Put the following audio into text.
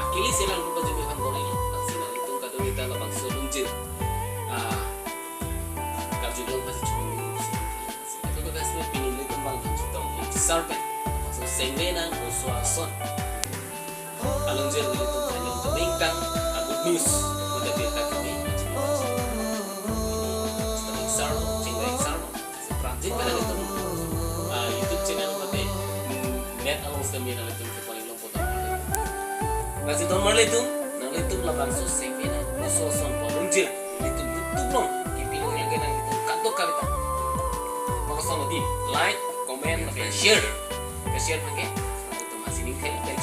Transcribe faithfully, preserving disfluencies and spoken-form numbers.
Akili selang rupa jumi hang goreng. Aksi nanglitum kadokave ta labangso lungjir. Ah, karjulong pasi chong. Itu kata semua pinili tembang dan citong. Sarpe. Maksud sengwe nang, oso ason. Alungjir nelitum kanyang temengkang, a good news. Udah biar kami, Sarlo, Chingwei Sarlo. Pranjit pen nelitum, ah, YouTube channel mate, mm, net along semi nelitum ke paling longpo tang. Nasi don marlitum, nanglitum labangso sengwe nang, oso ason pu alungjir, nelitum YouTube along, kipilo yang nang itu, kato kawita. Makasong di, like, comment, share. Ke-share pen ke, nelitum masih ning kel, kel